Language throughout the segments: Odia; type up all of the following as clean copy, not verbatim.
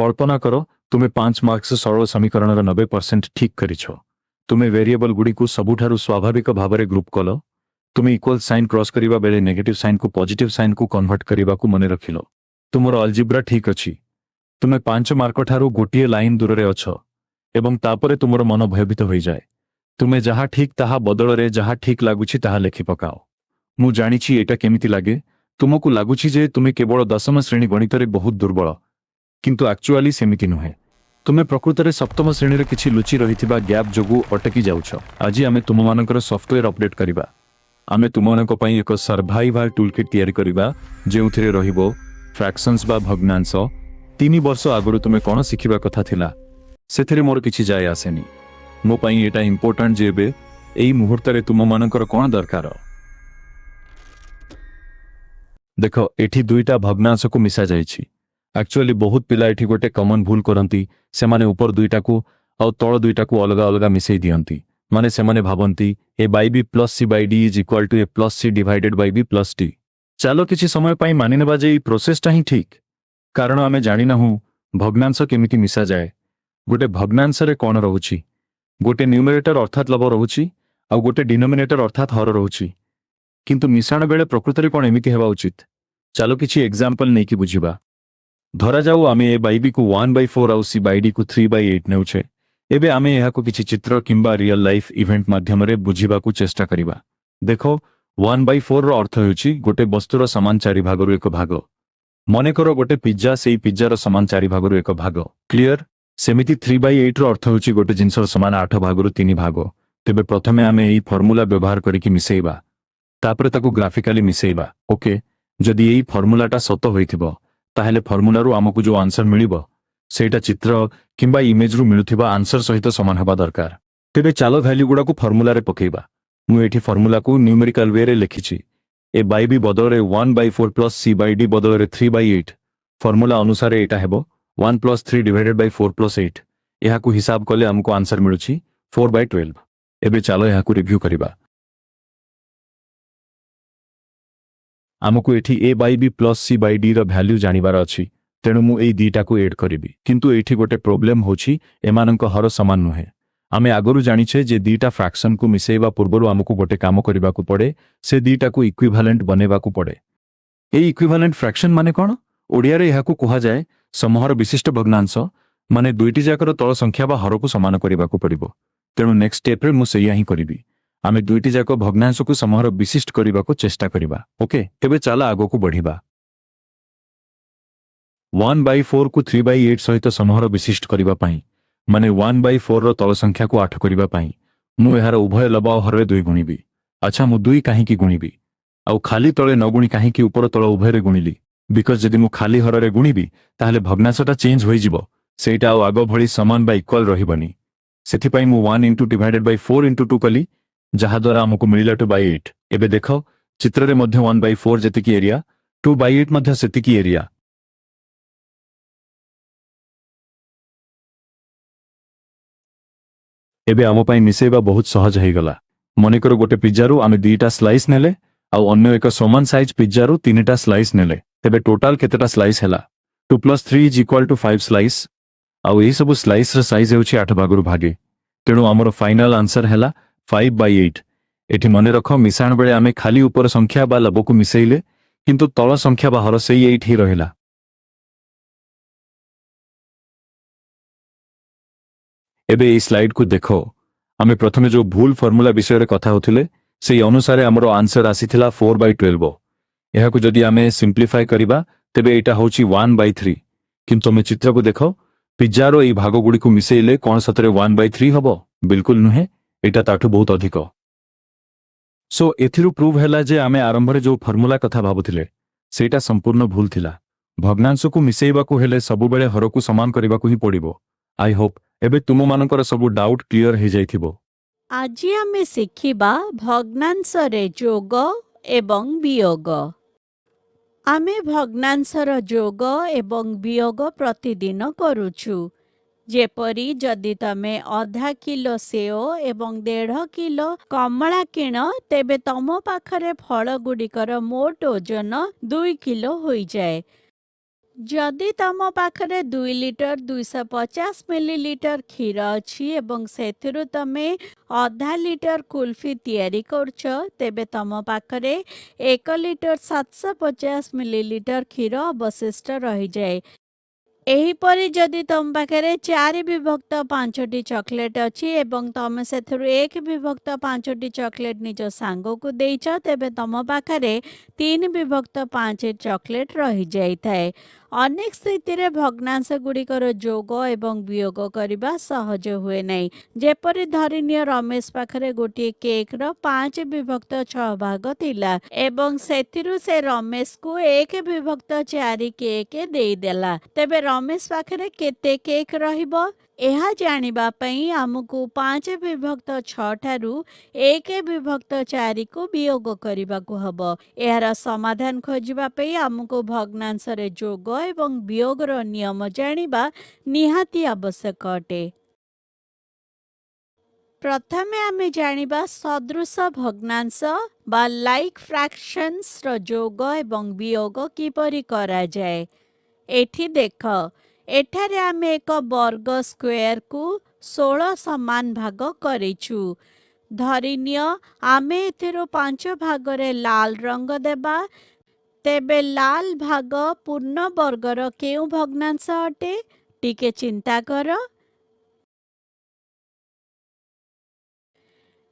କଳ୍ପନା କର, ତୁମେ 5 ମାର୍କ୍ସ ସରଳ ସମୀକରଣର 90% ଠିକ୍ କରିଛ। ତୁମେ ଭେରିଏବଲ ଗୁଡ଼ିକୁ ସବୁଠାରୁ ସ୍ୱାଭାବିକ ଭାବରେ ଗ୍ରୁପ୍ କଲ। ତୁମେ ଇକ୍ୱାଲ ସାଇନ୍ କ୍ରସ୍ କରିବା ବେଳେ ନେଗେଟିଭ ସାଇନ୍କୁ ପଜିଟିଭ ସାଇନ୍କୁ କନଭର୍ଟ କରିବାକୁ ମନେ ରଖିଲ। ତୁମର ଅଲଜିବ୍ରା ଠିକ୍ ଅଛି। ତୁମେ 5 ମାର୍କ ଠାରୁ ଗୋଟିଏ ଲାଇନ୍ ଦୂରରେ ଅଛ ଏବଂ ତାପରେ ତୁମର ମନ ଭୟଭୀତ ହୋଇଯାଏ। ତୁମେ ଯାହା ଠିକ୍ ତାହା ବଦଳରେ ଯାହା ଠିକ୍ ଲାଗୁଛି ତାହା ଲେଖି ପକାଅ। ମୁଁ ଜାଣିଛି ଏଇଟା କେମିତି ଲାଗେ। ତୁମକୁ ଲାଗୁଛି ଯେ ତୁମେ କେବଳ ଦଶମ ଶ୍ରେଣୀ ଗଣିତରେ ବହୁତ ଦୁର୍ବଳ, କିନ୍ତୁ ଆକ୍ଚୁଆଲି ସେମିତି ନୁହେଁ। ତୁମେ ପ୍ରକୃତରେ ସପ୍ତମ ଶ୍ରେଣୀରେ କିଛି ଲୁଚି ରହିଥିବା ଗ୍ୟାପ୍ ଯୋଗୁଁ ଅଟକି ଯାଉଛ। ଆଜି ଆମେ ତୁମମାନଙ୍କର ସଫ୍ଟୱେର୍ ଅପଡେଟ୍ କରିବା। ଆମେ ତୁମମାନଙ୍କ ପାଇଁ ଏକ ସର୍ଭାଇଭାଲ ଟୁଲକିଟ୍ ତିଆରି କରିବା, ଯେଉଁଥିରେ ରହିବ ଫ୍ରାକ୍ସନ୍ସ ବା ଭଗ୍ନାଂଶ। 3 ବର୍ଷ ଆଗରୁ ତୁମେ କ'ଣ ଶିଖିବା କଥା ଥିଲା, ସେଥିରେ ମୋର କିଛି ଯାଏ ଆସେନି। ମୋ ପାଇଁ ଏଇଟା ଇମ୍ପୋର୍ଟାଣ୍ଟ ଯେ ଏବେ ଏଇ ମୁହୂର୍ତ୍ତରେ ତୁମମାନଙ୍କର କ'ଣ ଦରକାର। ଦେଖ, ଏଠି ଦୁଇଟା ଭଗ୍ନାଂଶକୁ ମିଶାଯାଇଛି। ଆକ୍ଚୁଆଲି ବହୁତ ପିଲା ଏଠି ଗୋଟେ କମନ୍ ଭୁଲ କରନ୍ତି। ସେମାନେ ଉପର ଦୁଇଟାକୁ ଆଉ ତଳ ଦୁଇଟାକୁ ଅଲଗା ଅଲଗା ମିଶେଇ ଦିଅନ୍ତି। ମାନେ ସେମାନେ ଭାବନ୍ତି a by b plus c by d is equal to a plus c divided by b plus d। ଚାଲ କିଛି ସମୟ ପାଇଁ ମାନିନେବା ଯେ ଏଇ ପ୍ରୋସେସଟା ହିଁ ଠିକ୍, କାରଣ ଆମେ ଜାଣିନାହୁଁ ଭଗ୍ନାଂଶ କେମିତି ମିଶାଯାଏ। ଗୋଟେ ଭଗ୍ନାଂଶରେ କ'ଣ ରହୁଛି? ଗୋଟେ ନ୍ୟୁମେରେଟର ଅର୍ଥାତ୍ ଲବ ରହୁଛି ଆଉ ଗୋଟେ ଡିନୋମିନେଟର ଅର୍ଥାତ୍ ହର ରହୁଛି। କିନ୍ତୁ ମିଶାଣ ବେଳେ ପ୍ରକୃତରେ କ'ଣ ଏମିତି ହେବା ଉଚିତ? ଚାଲ କିଛି ଏକ୍ଜାମ୍ପଲ ନେଇକି ବୁଝିବା। ଧରାଯାଉ ଆମେ ଏ ବାଇ ବିକୁ 1/4 ଆଉ ସି ବାଇ ଡିକୁ 3/8 ନେଉଛେ। ଏବେ ଆମେ ଏହାକୁ କିଛି ଚିତ୍ର କିମ୍ବା ରିଅଲ ଲାଇଫ୍ ଇଭେଣ୍ଟ ମାଧ୍ୟମରେ ବୁଝିବାକୁ ଚେଷ୍ଟା କରିବା। ଦେଖ, 1/4ର ଅର୍ଥ ହେଉଛି ଗୋଟେ ବସ୍ତୁର ସମାନ ଚାରି ଭାଗରୁ ଏକ ଭାଗ। ମନେକର ଗୋଟେ ପିଜ୍ଜା, ସେଇ ପିଜ୍ଜାର ସମାନ ଚାରି ଭାଗରୁ ଏକ ଭାଗ। କ୍ଲିୟର? ସେମିତି 3/8ର ଅର୍ଥ ହେଉଛି ଗୋଟେ ଜିନିଷର ସମାନ ଆଠ ଭାଗରୁ ତିନି ଭାଗ। ତେବେ ପ୍ରଥମେ ଆମେ ଏଇ ଫର୍ମୁଲା ବ୍ୟବହାର କରିକି ମିଶେଇବା, ତାପରେ ତାକୁ ଗ୍ରାଫିକାଲି ମିଶେଇବା। ଓକେ, ଯଦି ଏଇ ଫର୍ମୁଲାଟା ସତ ହୋଇଥିବ, ତାହେଲେ ଫର୍ମୁଲାରୁ ଆମକୁ ଯୋଉ ଆନ୍ସର ମିଳିବ, ସେଇଟା ଚିତ୍ର କିମ୍ବା ଇମେଜରୁ ମିଳୁଥିବା ଆନ୍ସର ସହିତ ସମାନ ହେବା ଦରକାର। ତେବେ ଚାଲ ଭ୍ୟାଲ୍ୟୁ ଗୁଡାକୁ ଫର୍ମୁଲାରେ ପକେଇବା। ମୁଁ ଏଠି ଫର୍ମୁଲାକୁ ନ୍ୟୁମେରିକାଲ ୱେରେ ଲେଖିଛି। ଏ ବାଇ ବି ବଦଳରେ 1/4 ପ୍ଲସ୍ ସି ବାଇ ଡି ବଦଳରେ 3/8। ଫର୍ମୁଲା ଅନୁସାରେ ଏଇଟା ହେବ 1 plus 3 divided by 4 plus 8। ଏହାକୁ ହିସାବ କଲେ ଆମକୁ ଆନ୍ସର ମିଳୁଛି 4/12। ଏବେ ଚାଲ ଏହାକୁ ରିଭ୍ୟୁ କରିବା। ଆମକୁ ଏଠି a by b plus c by d ର ଭ୍ୟାଲ୍ୟୁ ଜାଣିବାର ଅଛି, ତେଣୁ ମୁଁ ଏଇ ଦିଟାକୁ ଏଡ୍ କରିବି। କିନ୍ତୁ ଏଇଠି ଗୋଟେ ପ୍ରୋବ୍ଲେମ୍ ହେଉଛି, ଏମାନଙ୍କ ହର ସମାନ ନୁହେଁ। ଆମେ ଆଗରୁ ଜାଣିଛେ ଯେ ଦିଟା ଫ୍ରାକ୍ସନକୁ ମିଶେଇବା ପୂର୍ବରୁ ଆମକୁ ଗୋଟେ କାମ କରିବାକୁ ପଡ଼େ, ସେ ଦିଟାକୁ ଇକ୍ୱିଭାଲେଣ୍ଟ ବନେଇବାକୁ ପଡ଼େ। ଏଇ ଇକ୍ୱିଭାଲେଣ୍ଟ ଫ୍ରାକ୍ସନ ମାନେ କ'ଣ? ଓଡ଼ିଆରେ ଏହାକୁ କୁହାଯାଏ ସମହର ବିଶିଷ୍ଟ ଭଗ୍ନାଂଶ। ମାନେ ଦୁଇଟି ଯାକର ତଳ ସଂଖ୍ୟା ବା ହରକୁ ସମାନ କରିବାକୁ ପଡ଼ିବ। ତେଣୁ ନେକ୍ସଟ ଷ୍ଟେପ୍ରେ ମୁଁ ସେଇଆ ହିଁ କରିବି। ଆମେ ଦୁଇଟି ଯାକ ଭଗ୍ନାଂଶକୁ ସମହର ବିଶିଷ୍ଟ କରିବାକୁ ଚେଷ୍ଟା କରିବା। ଓକେ, ତେବେ ଚାଲ ଆଗକୁ ବଢ଼ିବା। 1/4କୁ 3/8 ସହିତ ସମହର ବିଶିଷ୍ଟ କରିବା ପାଇଁ, ମାନେ 1/4ର ତଳ ସଂଖ୍ୟାକୁ ଆଠ କରିବା ପାଇଁ, ମୁଁ ଏହାର ଉଭୟ ଲବ ଆଉ ହରରେ ଦୁଇ ଗୁଣିବି। ଆଚ୍ଛା, ମୁଁ ଦୁଇ କାହିଁକି ଗୁଣିବି ଆଉ ଖାଲି ତଳେ ନ ଗୁଣି କାହିଁକି ଉପର ତଳ ଉଭୟରେ ଗୁଣିଲି? Because ଯଦି ମୁଁ ଖାଲି ହରରେ ଗୁଣିବି, ତାହେଲେ ଭଗ୍ନାଂଶଟା ଚେଞ୍ଜ ହୋଇଯିବ। ସେଇଟା ଆଉ ଆଗ ଭଳି ସମାନ ବା ଇକ୍ୱାଲ ରହିବନି। ସେଥିପାଇଁ ମୁଁ 1 into divided by 4 into 2 କଲି, ଯାହାଦ୍ୱାରା ଆମକୁ ମିଳିଲା 2/8। ଏବେ ଦେଖ, ଚିତ୍ରରେ ମଧ୍ୟ 1/4 ଯେତିକି ଏରିଆ, 2/8 ମଧ୍ୟ ସେତିକି ଏରିଆ। ଏବେ ଆମ ପାଇଁ ମିଶେଇବା ବହୁତ ସହଜ ହେଇଗଲା। ମନେକର ଗୋଟେ ପିଜ୍ଜାରୁ ଆମେ ଦିଟା ସ୍ଲାଇସ୍ ନେଲେ ଆଉ ଅନ୍ୟ ଏକ ସମାନ ସାଇଜ୍ ପିଜ୍ଜାରୁ ତିନିଟା ସ୍ଲାଇସ୍ ନେଲେ, ତେବେ ଟୋଟାଲ କେତେଟା ସ୍ଲାଇସ୍ ହେଲା? 2 plus 3 is equal to 5 slice। ଆଉ ଏହିସବୁ ସ୍ଲାଇସ୍ର ସାଇଜ୍ ହେଉଛି ଆଠ ଭାଗରୁ ଭାଗେ। ତେଣୁ ଆମର ଫାଇନାଲ ଆନ୍ସର ହେଲା 5/8। ଏଠି ମନେ ରଖ, ମିଶାଣ ବେଳେ ଆମେ ଖାଲି ଉପର ସଂଖ୍ୟା ବା ଲବକୁ ମିଶେଇଲେ, କିନ୍ତୁ ତଳ ସଂଖ୍ୟା ବା ହର ସେଇ 8 ହିଁ ରହିଲା। ଏବେ ଏଇ ସ୍ଲାଇଡକୁ ଦେଖ। ଆମେ ପ୍ରଥମେ ଯୋଉ ଭୁଲ ଫର୍ମୁଲା ବିଷୟରେ କଥା ହେଉଥିଲେ, ସେଇ ଅନୁସାରେ ଆମର ଆନ୍ସର ଆସିଥିଲା 4/12। ଏହାକୁ ଯଦି ଆମେ ସିମ୍ପ୍ଲିଫାଏ କରିବା, ତେବେ ଏଇଟା ହେଉଛି 1/3। କିନ୍ତୁ ତମେ ଚିତ୍ରକୁ ଦେଖ। ପିଜ୍ଜାର ଏଇ ଭାଗଗୁଡ଼ିକୁ ମିଶେଇଲେ କ'ଣ ସତରେ 1/3 ହବ? ବିଲକୁଲ ନୁହେଁ। ଏଇଟା ତାଠୁ ବହୁତ ଅଧିକ। ସୋ ଏଥିରୁ ପ୍ରୁଭ୍ ହେଲା ଯେ ଆମେ ଆରମ୍ଭରେ ଯୋଉ ଫର୍ମୁଲା କଥା ଭାବୁଥିଲେ, ସେଇଟା ସମ୍ପୂର୍ଣ୍ଣ ଭୁଲ ଥିଲା। ଭଗ୍ନାଂଶକୁ ମିଶେଇବାକୁ ହେଲେ ସବୁବେଳେ ହରକୁ ସମାନ କରିବାକୁ ହିଁ ପଡ଼ିବ। I Hope ଏବେ ତୁମମାନଙ୍କର ସବୁ ଡାଉଟ୍ କ୍ଲିୟର ହେଇଯାଇଥିବ। ଆଜି ଆମେ ଶିଖିବା ଭଗ୍ନାଂଶରେ ଯୋଗ ଏବଂ ବିୟୋଗ। ଆମେ ଭଗ୍ନାଂଶର ଯୋଗ ଏବଂ ବିୟୋଗ ପ୍ରତିଦିନ କରୁଛୁ। ଯେପରି ଯଦି ତମେ ଅଧା କିଲୋ ସେଓ ଏବଂ ଦେଢ଼ କିଲୋ କମଳା କିଣ, ତେବେ ତମ ପାଖରେ ଫଳଗୁଡ଼ିକର ମୋଟ ଓଜନ 2 କିଲୋ ହୋଇଯାଏ। ଯଦି ତମ ପାଖରେ 2 ଲିଟର 250 ମିଲିଲିଟର କ୍ଷୀର ଅଛି ଏବଂ ସେଥିରୁ ତମେ ଅଧା ଲିଟର କୁଲଫି ତିଆରି କରୁଛ, ତେବେ ତମ ପାଖରେ 1 ଲିଟର 750 ମିଲିଲିଟର କ୍ଷୀର ଅବଶିଷ୍ଟ ରହିଯାଏ। ଏହିପରି ଯଦି ତମ ପାଖରେ ଚାରି ବିଭକ୍ତ ପାଞ୍ଚଟି ଚକୋଲେଟ୍ ଅଛି ଏବଂ ତମେ ସେଥିରୁ ଏକ ବିଭକ୍ତ ପାଞ୍ଚଟି ଚକୋଲେଟ୍ ନିଜ ସାଙ୍ଗକୁ ଦେଇଛ, ତେବେ ତମ ପାଖରେ ତିନି ବିଭକ୍ତ ପାଞ୍ଚ ଚକୋଲେଟ୍ ରହିଯାଇଥାଏ। ଅନେକ ସ୍ଥିତିରେ ଭଗ୍ନାଂଶ ଗୁଡ଼ିକର ଯୋଗ ଏବଂ ବିୟୋଗ କରିବା ସହଜ ହୁଏ ନାହିଁ। ଯେପରି ଧରିନିଅ, ରମେଶ ପାଖରେ ଗୋଟିଏ କେକ୍ର ପାଞ୍ଚ ବିଭକ୍ତ ଛଅ ଭାଗ ଥିଲା ଏବଂ ସେଥିରୁ ସେ ରମେଶକୁ ଏକ ବିଭକ୍ତ ଚାରି କେକ୍ ଦେଇଦେଲା। ତେବେ ରମେଶ ପାଖରେ କେତେ କେକ୍ ରହିବ? ଏହା ଜାଣିବା ପାଇଁ ଆମକୁ ପାଞ୍ଚ ବିଭକ୍ତ ଛଅ ଠାରୁ ଏକ ବିଭକ୍ତ ଚାରିକୁ ବିୟୋଗ କରିବାକୁ ହେବ। ଏହାର ସମାଧାନ ଖୋଜିବା ପାଇଁ ଆମକୁ ଭଗ୍ନାଂଶରେ ଯୋଗ ଏବଂ ବିୟୋଗର ନିୟମ ଜାଣିବା ନିହାତି ଆବଶ୍ୟକ ଅଟେ। ପ୍ରଥମେ ଆମେ ଜାଣିବା ସଦୃଶ ଭଗ୍ନାଂଶ ବା ଲାଇକ୍ ଫ୍ରାକ୍ସନ୍ସର ଯୋଗ ଏବଂ ବିୟୋଗ କିପରି କରାଯାଏ। ଏଠି ଦେଖ, ଏଠାରେ ଆମେ ଏକ ବର୍ଗ ସ୍କୋୟାରକୁ 16 ସମାନ ଭାଗ କରିଛୁ। ଧରିନିଅ, ଆମେ ଏଥିରୁ ପାଞ୍ଚ ଭାଗରେ ଲାଲ ରଙ୍ଗ ଦେବା। ତେବେ ଲାଲ ଭାଗ ପୂର୍ଣ୍ଣ ବର୍ଗର କେଉଁ ଭଗ୍ନାଂଶ ଅଟେ? ଟିକେ ଚିନ୍ତା କର।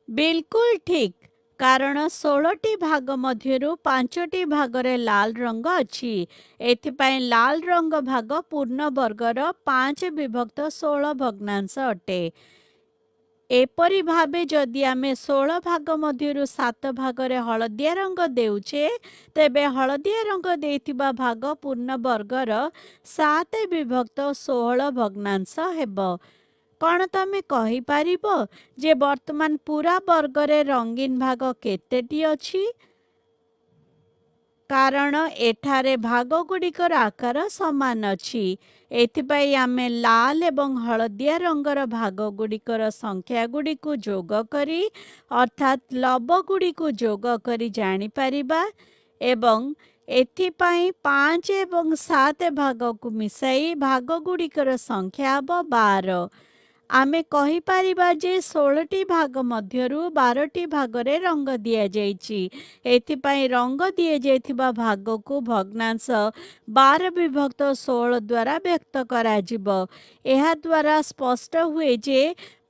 ବିଲକୁଲ ଠିକ୍, କାରଣ 16ଟି ଭାଗ ମଧ୍ୟରୁ ପାଞ୍ଚଟି ଭାଗରେ ଲାଲ ରଙ୍ଗ ଅଛି। ଏଥିପାଇଁ ଲାଲ ରଙ୍ଗ ଭାଗ ପୂର୍ଣ୍ଣ ବର୍ଗର ପାଞ୍ଚ ବିଭକ୍ତ 16 ଭଗ୍ନାଂଶ ଅଟେ। ଏପରି ଭାବେ ଯଦି ଆମେ 16 ଭାଗ ମଧ୍ୟରୁ ସାତ ଭାଗରେ ହଳଦିଆ ରଙ୍ଗ ଦେଉଛେ, ତେବେ ହଳଦିଆ ରଙ୍ଗ ଦେଇଥିବା ଭାଗ ପୂର୍ଣ୍ଣ ବର୍ଗର ସାତ ବିଭକ୍ତ 16 ଭଗ୍ନାଂଶ ହେବ। କ'ଣ ତମେ କହିପାରିବ ଯେ ବର୍ତ୍ତମାନ ପୂରା ବର୍ଗରେ ରଙ୍ଗୀନ ଭାଗ କେତେଟି ଅଛି? କାରଣ ଏଠାରେ ଭାଗଗୁଡ଼ିକର ଆକାର ସମାନ ଅଛି। ଏଥିପାଇଁ ଆମେ ଲାଲ ଏବଂ ହଳଦିଆ ରଙ୍ଗର ଭାଗଗୁଡ଼ିକର ସଂଖ୍ୟାଗୁଡ଼ିକୁ ଯୋଗ କରି, ଅର୍ଥାତ୍ ଲବଗୁଡ଼ିକୁ ଯୋଗ କରି ଜାଣିପାରିବା ଏବଂ ଏଥିପାଇଁ ପାଞ୍ଚ ଏବଂ ସାତ ଭାଗକୁ ମିଶାଇ ଭାଗଗୁଡ଼ିକର ସଂଖ୍ୟା ହେବ 12। ଆମେ କହିପାରିବା ଯେ 16ଟି ଭାଗ ମଧ୍ୟରୁ 12ଟି ଭାଗରେ ରଙ୍ଗ ଦିଆଯାଇଛି। ଏଥିପାଇଁ ରଙ୍ଗ ଦିଆଯାଇଥିବା ଭାଗକୁ ଭଗ୍ନାଂଶ 12 ବିଭକ୍ତ 16 ଦ୍ୱାରା ବ୍ୟକ୍ତ କରାଯିବ। ଏହାଦ୍ୱାରା ସ୍ପଷ୍ଟ ହୁଏ ଯେ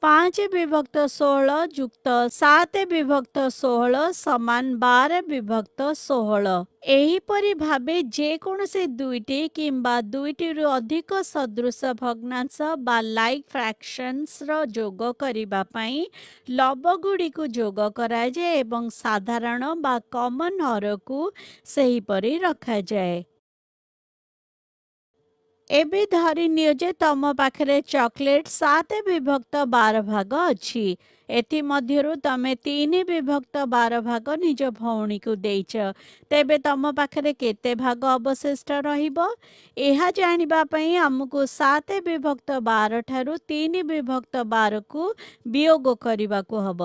ପାଞ୍ଚ ବିଭକ୍ତ 16 ଯୁକ୍ତ ସାତ ବିଭକ୍ତ 16 ସମାନ 12 ବିଭକ୍ତ 16। ଏହିପରି ଭାବେ ଯେକୌଣସି ଦୁଇଟି କିମ୍ବା ଦୁଇଟିରୁ ଅଧିକ ସଦୃଶ ଭଗ୍ନାଂଶ ବା ଲାଇକ୍ ଫ୍ରାକ୍ସନ୍ସର ଯୋଗ କରିବା ପାଇଁ ଲବଗୁଡ଼ିକୁ ଯୋଗ କରାଯାଏ ଏବଂ ସାଧାରଣ ବା କମନ୍ ହରକୁ ସେହିପରି ରଖାଯାଏ। ଏବେ ଧରିନିଅ ଯେ ତମ ପାଖରେ ଚକୋଲେଟ୍ ସାତ ବିଭକ୍ତ 12 ଭାଗ ଅଛି। ଏଥିମଧ୍ୟରୁ ତମେ ତିନି ବିଭକ୍ତ 12 ଭାଗ ନିଜ ଭଉଣୀକୁ ଦେଇଛ। ତେବେ ତମ ପାଖରେ କେତେ ଭାଗ ଅବଶିଷ୍ଟ ରହିବ? ଏହା ଜାଣିବା ପାଇଁ ଆମକୁ ସାତ ବିଭକ୍ତ 12 ଠାରୁ ତିନି ବିଭକ୍ତ 12କୁ ବିୟୋଗ କରିବାକୁ ହେବ।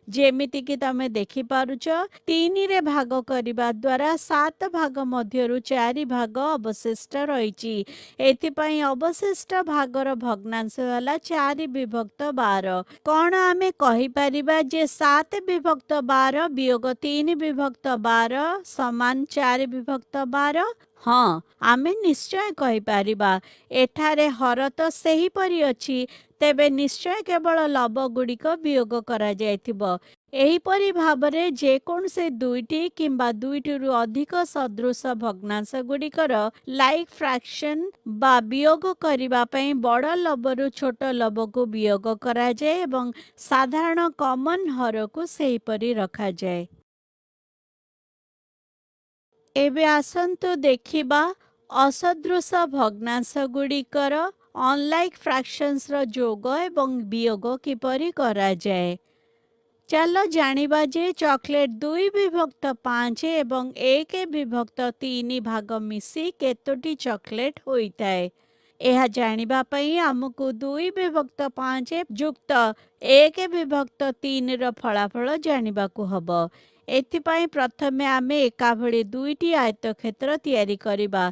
ଯେମିତିକି ତମେ ଦେଖିପାରୁଛ, ତିନିରେ ଭାଗ କରିବା ଦ୍ୱାରା ସାତ ଭାଗ ମଧ୍ୟରୁ ଚାରି ଭାଗ ଅବଶିଷ୍ଟ ରହିଛି। ଏଥିପାଇଁ ଅବଶିଷ୍ଟ ଭାଗର ଭଗ୍ନାଂଶ ହେଲା ଚାରି ବିଭକ୍ତ 12। କ'ଣ ଆମେ କହିପାରିବା ଯେ ସାତ ବିଭକ୍ତ 12 ବିୟୋଗ ତିନି ବିଭକ୍ତ 12 ସମାନ ଚାରି ବିଭକ୍ତ 12? ହଁ, ଆମେ ନିଶ୍ଚୟ କହିପାରିବା। ଏଠାରେ ହର ତ ସେହିପରି ଅଛି, ତେବେ ନିଶ୍ଚୟ କେବଳ ଲବଗୁଡ଼ିକ ବିୟୋଗ କରାଯାଇଥିବ। ଏହିପରି ଭାବରେ ଯେକୌଣସି ଦୁଇଟି କିମ୍ବା ଦୁଇଟିରୁ ଅଧିକ ସଦୃଶ ଭଗ୍ନାଂଶଗୁଡ଼ିକର ଲାଇକ୍ ଫ୍ରାକ୍ସନ୍ ବା ବିୟୋଗ କରିବା ପାଇଁ ବଡ଼ ଲବରୁ ଛୋଟ ଲବକୁ ବିୟୋଗ କରାଯାଏ ଏବଂ ସାଧାରଣ କମନ୍ ହରକୁ ସେହିପରି ରଖାଯାଏ। ଏବେ ଆସନ୍ତୁ ଦେଖିବା ଅସଦୃଶ ଭଗ୍ନାଂଶଗୁଡ଼ିକର ଅନଲାଇକ୍ ଫ୍ରାକ୍ସନ୍ସର ଯୋଗ ଏବଂ ବିୟୋଗ କିପରି କରାଯାଏ। ଚାଲ ଜାଣିବା ଯେ ଚକୋଲେଟ୍ ଦୁଇ ବିଭକ୍ତ ପାଞ୍ଚ ଏବଂ ଏକ ବିଭକ୍ତ ତିନି ଭାଗ ମିଶି କେତୋଟି ଚକୋଲେଟ୍ ହୋଇଥାଏ। ଏହା ଜାଣିବା ପାଇଁ ଆମକୁ ଦୁଇ ବିଭକ୍ତ ପାଞ୍ଚ ଯୁକ୍ତ ଏକ ବିଭକ୍ତ ତିନିର ଫଳାଫଳ ଜାଣିବାକୁ ହେବ। ଏଥିପାଇଁ ପ୍ରଥମେ ଆମେ ଏକାଭଳି ଦୁଇଟି ଆୟତକ୍ଷେତ୍ର ତିଆରି କରିବା।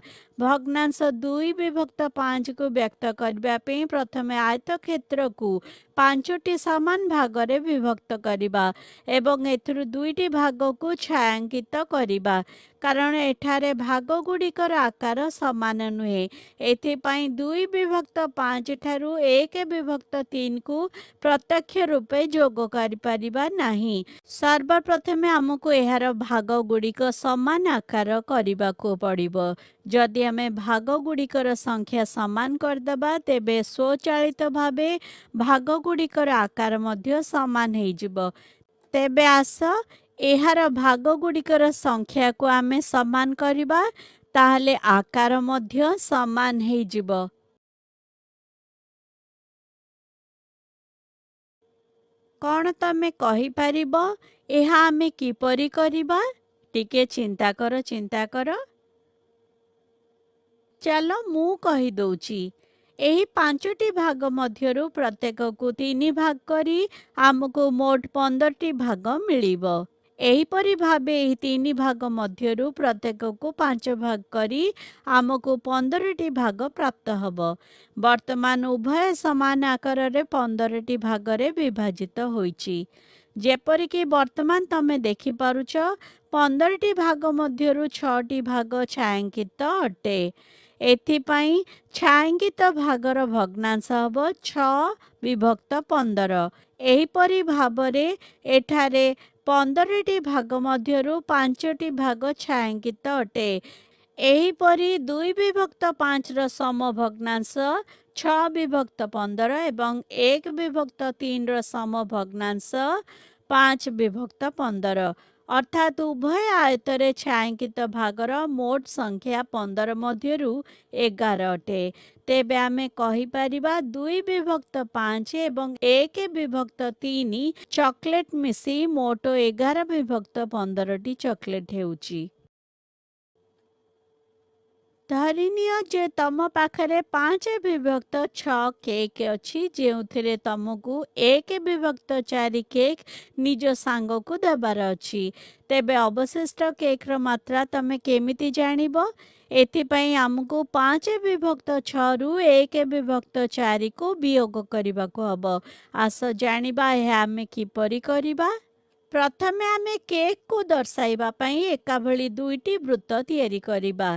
ଭଗ୍ନାଂଶ 2 ବିଭକ୍ତ 5କୁ ବ୍ୟକ୍ତ କରିବା ପାଇଁ ପ୍ରଥମେ ଆୟତକ୍ଷେତ୍ରକୁ 5ଟି ସମାନ ଭାଗରେ ବିଭକ୍ତ କରିବା ଏବଂ ଏଥିରୁ 2ଟି ଭାଗକୁ ଛାୟାଙ୍କିତ କରିବା, କାରଣ ଏଠାରେ ଭାଗଗୁଡ଼ିକର ଆକାର ସମାନ ନୁହେଁ। ଏଥିପାଇଁ 2 ବିଭକ୍ତ 5 ଠାରୁ 1 ବିଭକ୍ତ 3କୁ ପ୍ରତ୍ୟକ୍ଷ ରୂପେ ଯୋଗ କରିପାରିବା ନାହିଁ। ସର୍ବପ୍ରଥମେ ଆମକୁ ଏହାର ଭାଗଗୁଡ଼ିକ ସମାନ ଆକାର କରିବାକୁ ପଡ଼ିବ। ଯଦି ଆମେ ଭାଗଗୁଡ଼ିକର ସଂଖ୍ୟା ସମାନ କରିଦେବା, ତେବେ ସ୍ୱଚାଳିତ ଭାବେ ଭାଗଗୁଡ଼ିକର ଆକାର ମଧ୍ୟ ସମାନ ହେଇଯିବ। ତେବେ ଆସ ଏହାର ଭାଗଗୁଡ଼ିକର ସଂଖ୍ୟାକୁ ଆମେ ସମାନ କରିବା, ତାହେଲେ ଆକାର ମଧ୍ୟ ସମାନ ହେଇଯିବ। କ'ଣ ତମେ କହିପାରିବ ଏହା ଆମେ କିପରି କରିବା? ଟିକେ ଚିନ୍ତା କର, ଚିନ୍ତା କର। ଚାଲ ମୁଁ କହିଦେଉଛି। ଏହି 5ଟି ଭାଗ ମଧ୍ୟରୁ ପ୍ରତ୍ୟେକକୁ 3 ଭାଗ କରି ଆମକୁ ମୋଟ 15ଟି ଭାଗ ମିଳିବ। ଏହିପରି ଭାବେ ଏହି 3 ଭାଗ ମଧ୍ୟରୁ ପ୍ରତ୍ୟେକକୁ 5 ଭାଗ କରି ଆମକୁ 15ଟି ଭାଗ ପ୍ରାପ୍ତ ହେବ। ବର୍ତ୍ତମାନ ଉଭୟ ସମାନ ଆକାରରେ 15ଟି ଭାଗରେ ବିଭାଜିତ ହୋଇଛି। ଯେପରିକି ବର୍ତ୍ତମାନ ତମେ ଦେଖିପାରୁଛ, 15ଟି ଭାଗ ମଧ୍ୟରୁ 6ଟି ଭାଗ ଛାୟାଙ୍କିତ ଅଟେ। ଏଥିପାଇଁ ଛାୟାଙ୍କିତ ଭାଗର ଭଗ୍ନାଂଶ ହେବ 6 ବିଭକ୍ତ 15। ଏହିପରି ଭାବରେ ଏଠାରେ 15ଟି ଭାଗ ମଧ୍ୟରୁ 5ଟି ଭାଗ ଛାୟାଙ୍କିତ ଅଟେ। ଏହିପରି 2 ବିଭକ୍ତ 5ର ସମଭଗ୍ନାଂଶ 6 ବିଭକ୍ତ 15 ଏବଂ 1 ବିଭକ୍ତ 3ର ସମଭଗ୍ନାଂଶ 5 ବିଭକ୍ତ 15। ଅର୍ଥାତ୍ ଉଭୟ ଆୟତରେ ଛାୟାଙ୍କିତ ଭାଗର ମୋଟ ସଂଖ୍ୟା 15 ମଧ୍ୟରୁ 11 ଅଟେ। ତେବେ ଆମେ କହିପାରିବା 2 ବିଭକ୍ତ 5 ଏବଂ 1 ବିଭକ୍ତ 3 ଚକୋଲେଟ୍ ମିଶି ମୋଟ 11 ବିଭକ୍ତ 15ଟି ଚକୋଲେଟ୍ ହେଉଛି। ଧରିନିଅ ଯେ ତମ ପାଖରେ 5 ବିଭକ୍ତ 6 କେକ୍ ଅଛି, ଯେଉଁଥିରେ ତମକୁ 1 ବିଭକ୍ତ 4 କେକ୍ ନିଜ ସାଙ୍ଗକୁ ଦେବାର ଅଛି। ତେବେ ଅବଶିଷ୍ଟ କେକ୍ର ମାତ୍ରା ତମେ କେମିତି ଜାଣିବ? ଏଥିପାଇଁ ଆମକୁ 5 ବିଭକ୍ତ 6ରୁ 1 ବିଭକ୍ତ 4କୁ ବିୟୋଗ କରିବାକୁ ହେବ। ଆସ ଜାଣିବା ଏହା ଆମେ କିପରି କରିବା। ପ୍ରଥମେ ଆମେ କେକ୍କୁ ଦର୍ଶାଇବା ପାଇଁ ଏକାଭଳି 2ଟି ବୃତ୍ତ ତିଆରି କରିବା।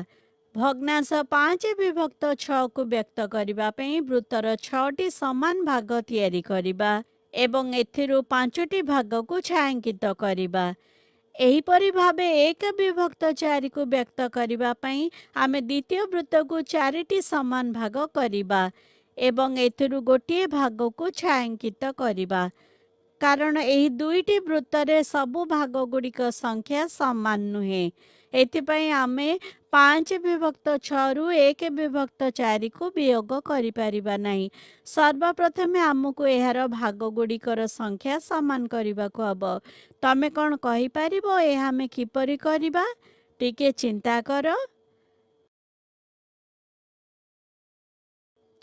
ଭଗ୍ନାଂଶ 5 ବିଭକ୍ତ 6କୁ ବ୍ୟକ୍ତ କରିବା ପାଇଁ ବୃତ୍ତର 6ଟି ସମାନ ଭାଗ ତିଆରି କରିବା ଏବଂ ଏଥିରୁ 5ଟି ଭାଗକୁ ଛାୟାଙ୍କିତ କରିବା। ଏହିପରି ଭାବେ 1 ବିଭକ୍ତ 4କୁ ବ୍ୟକ୍ତ କରିବା ପାଇଁ ଆମେ ଦ୍ୱିତୀୟ ବୃତ୍ତକୁ 4ଟି ସମାନ ଭାଗ କରିବା ଏବଂ ଏଥିରୁ ଗୋଟିଏ ଭାଗକୁ ଛାୟାଙ୍କିତ କରିବା, କାରଣ ଏହି 2ଟି ବୃତ୍ତରେ ସବୁ ଭାଗଗୁଡ଼ିକ ସଂଖ୍ୟା ସମାନ ନୁହେଁ। ଏଥିପାଇଁ ଆମେ 5 ବିଭକ୍ତ 6ରୁ 1 ବିଭକ୍ତ 4କୁ ବିୟୋଗ କରିପାରିବା ନାହିଁ। ସର୍ବପ୍ରଥମେ ଆମକୁ ଏହାର ଭାଗଗୁଡ଼ିକର ସଂଖ୍ୟା ସମାନ କରିବାକୁ ହେବ। ତମେ କ'ଣ କହିପାରିବ ଏହା ଆମେ କିପରି କରିବା? ଟିକେ ଚିନ୍ତା କର।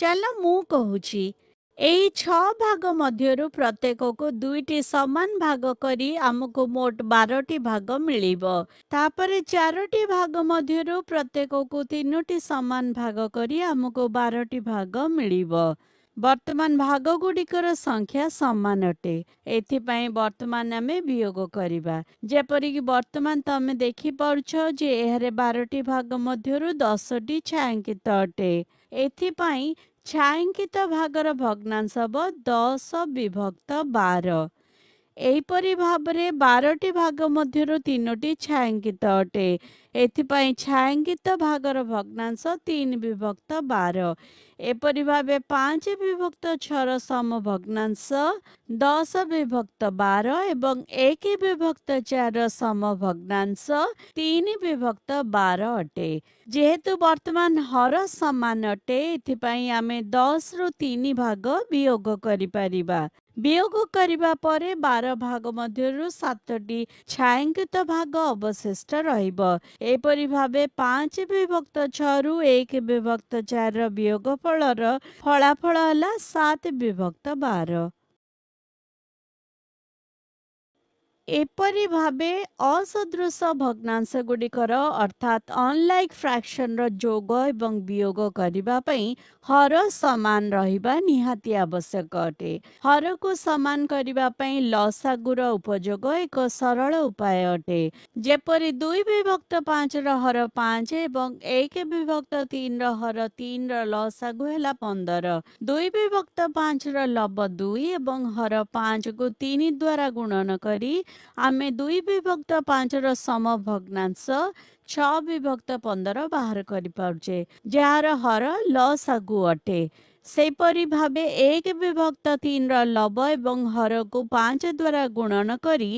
ଚାଲ ମୁଁ କହୁଛି। ଏହି 6 ଭାଗ ମଧ୍ୟରୁ ପ୍ରତ୍ୟେକକୁ 2ଟି ସମାନ ଭାଗ କରି ଆମକୁ ମୋଟ 12ଟି ଭାଗ ମିଳିବ। ତାପରେ 4ଟି ଭାଗ ମଧ୍ୟରୁ ପ୍ରତ୍ୟେକକୁ 3ଟି ସମାନ ଭାଗ କରି ଆମକୁ 12ଟି ଭାଗ ମିଳିବ। ବର୍ତ୍ତମାନ ଭାଗଗୁଡ଼ିକର ସଂଖ୍ୟା ସମାନ ଅଟେ। ଏଥିପାଇଁ ବର୍ତ୍ତମାନ ଆମେ ବିୟୋଗ କରିବା। ଯେପରିକି ବର୍ତ୍ତମାନ ତମେ ଦେଖିପାରୁଛ ଯେ ଏହାର 12ଟି ଭାଗ ମଧ୍ୟରୁ 10ଟି ଛାୟାଙ୍କିତ ଅଟେ। ଏଥିପାଇଁ ଛାୟାଙ୍କିତ ଭାଗର ଭଗ୍ନାଂଶ ହେବ 10 ବିଭକ୍ତ 12। ଏହିପରି ଭାବରେ 12ଟି ଭାଗ ମଧ୍ୟରୁ 3ଟି ଛାୟାଙ୍କିତ ଅଟେ। ଏଥିପାଇଁ ଛାୟାଙ୍କିତ ଭାଗର ଭଗ୍ନାଂଶ 3 ବିଭକ୍ତ 12। ଏପରି ଭାବେ 5 ବିଭକ୍ତ 6ର ସମଭଗ୍ନାଂଶ 10 ବିଭକ୍ତ 12 ଏବଂ 1 ବିଭକ୍ତ 4ର ସମଭଗ୍ନାଂଶ 3 ବିଭକ୍ତ 12 ଅଟେ। ଯେହେତୁ ବର୍ତ୍ତମାନ ହର ସମାନ ଅଟେ, ଏଥିପାଇଁ ଆମେ 10ରୁ 3 ଭାଗ ବିୟୋଗ କରିପାରିବା। ବିୟୋଗ କରିବା ପରେ 12 ଭାଗ ମଧ୍ୟରୁ 7ଟି ଛାୟାଙ୍କିତ ଭାଗ ଅବଶିଷ୍ଟ ରହିବ। ଏପରି ଭାବେ 5 ବିଭକ୍ତ 6ରୁ 1 ବିଭକ୍ତ 4ର ବିୟୋଗ ଫଳର ଫଳାଫଳ ହେଲା 7 ବିଭକ୍ତ 12। ଏପରି ଭାବେ ଅସଦୃଶ ଭଗ୍ନାଂଶ ଗୁଡ଼ିକର ଅର୍ଥାତ୍ ଅନଲାଇକ୍ ଫ୍ରାକ୍ସନର ଯୋଗ ଏବଂ ବିୟୋଗ କରିବା ପାଇଁ ହର ସମାନ ରହିବା ନିହାତି ଆବଶ୍ୟକ ଅଟେ। ହରକୁ ସମାନ କରିବା ପାଇଁ ଲସାଗୁର ଉପଯୋଗ ଏକ ସରଳ ଉପାୟ ଅଟେ। ଯେପରି 2 ବିଭକ୍ତ 5ର ହର 5 ଏବଂ 1 ବିଭକ୍ତ 3ର ହର 3ର ଲସାଗୁ ହେଲା 15। 2 ବିଭକ୍ତ 5ର ଲବ 2 ଏବଂ ହର 5କୁ 3 ଦ୍ୱାରା ଗୁଣନ କରି ଆମେ 2 ବିଭକ୍ତ 5ର ସମ ଭଗ୍ନାଂଶ 6 ବିଭକ୍ତ 15 ବାହାର କରିପାରୁଛେ, ଯାହାର ହର ଲସାଗୁ ଅଟେ। ସେହିପରି ଭାବେ 1 ବିଭକ୍ତ 3ର ଲବ ଏବଂ ହରକୁ 5 ଦ୍ୱାରା ଗୁଣନ କରି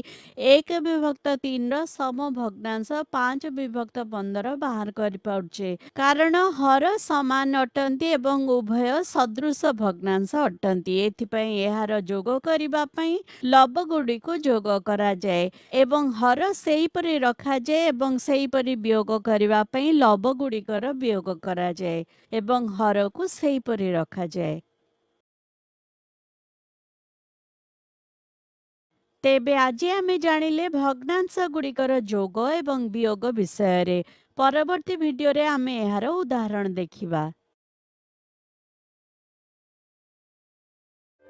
1 ବିଭକ୍ତ 3ର ସମ ଭଗ୍ନାଂଶ 5 ବିଭକ୍ତ 15 ବାହାର କରିପାରୁଛେ, କାରଣ ହର ସମାନ ଅଟନ୍ତି ଏବଂ ଉଭୟ ସଦୃଶ ଭଗ୍ନାଂଶ ଅଟନ୍ତି। ଏଥିପାଇଁ ଏହାର ଯୋଗ କରିବା ପାଇଁ ଲବ ଗୁଡ଼ିକୁ ଯୋଗ କରାଯାଏ ଏବଂ ହର ସେହିପରି ରଖାଯାଏ ଏବଂ ସେହିପରି ବିୟୋଗ କରିବା ପାଇଁ ଲବ ଗୁଡ଼ିକର ବିୟୋଗ କରାଯାଏ ଏବଂ ହରକୁ ସେହିପରି ରଖାଯାଏ। ତେବେ ଆଜି ଆମେ ଜାଣିଲେ ଭଗ୍ନାଂଶ ଗୁଡ଼ିକର ଯୋଗ ଏବଂ ବିୟୋଗ ବିଷୟରେ। ପରବର୍ତ୍ତୀ ଭିଡିଓରେ ଆମେ ଏହାର ଉଦାହରଣ ଦେଖିବା।